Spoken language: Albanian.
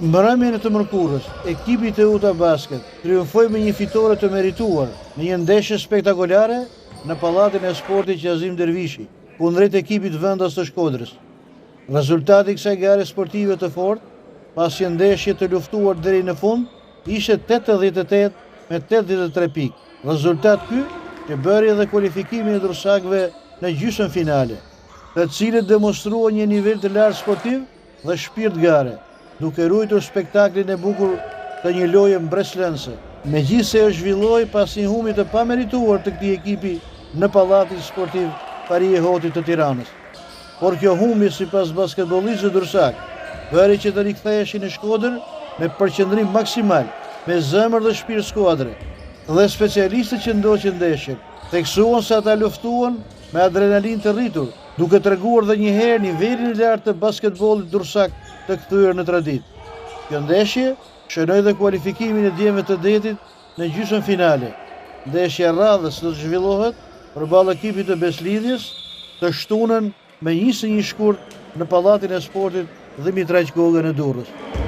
Mbrëmjen e të mërkurës, ekipi i Teuta Basket triumfoi me një fitore të merituar në një ndeshje spektakolare në Pallatin e Sportit Qazim Dervishi, kundrejt ekipit vendas të Shkodrës. Rezultati i kësaj gare sportive të fortë, pas një ndeshje të luftuar deri në fund, ishte 88 me 83 pikë. Rezultat ky që bëri edhe kualifikimin e durrsakëve në gjysmëfinale, të cilët demonstruan një nivel të lartë sportiv dhe shpirt gare, duke ruajtur spektaklin e bukur të një loje mbresëlënëse, megjithëse ajo zhvillohej pas një humbje të pamerituar të këtij ekipi në Pallatin Sportiv Farie Hoti të Tiranës. Por kjo humbje sipas basketbollistëve durrsakë, bëri që të riktheheshin në Shkodër me përqendrim maksimal, me zemër dhe shpirt skuadre. Dhe specialistët që ndoqën ndeshjen, theksuan se ata luftuan me adrenalinë të rritur, duke treguar dhe një herë nivelin e lartë të basketbollit durrsak të kthyer në traditë. Kjo ndeshje shënoi dhe kualifikimin e djemve të detit në gjysmëfinale. Ndeshja e radhës do të zhvillohet përballë ekipit të Besëlidhjes të shtunën me 21 shkurt në Pallatin e Sportit Dhimitraq Goga në Durrës.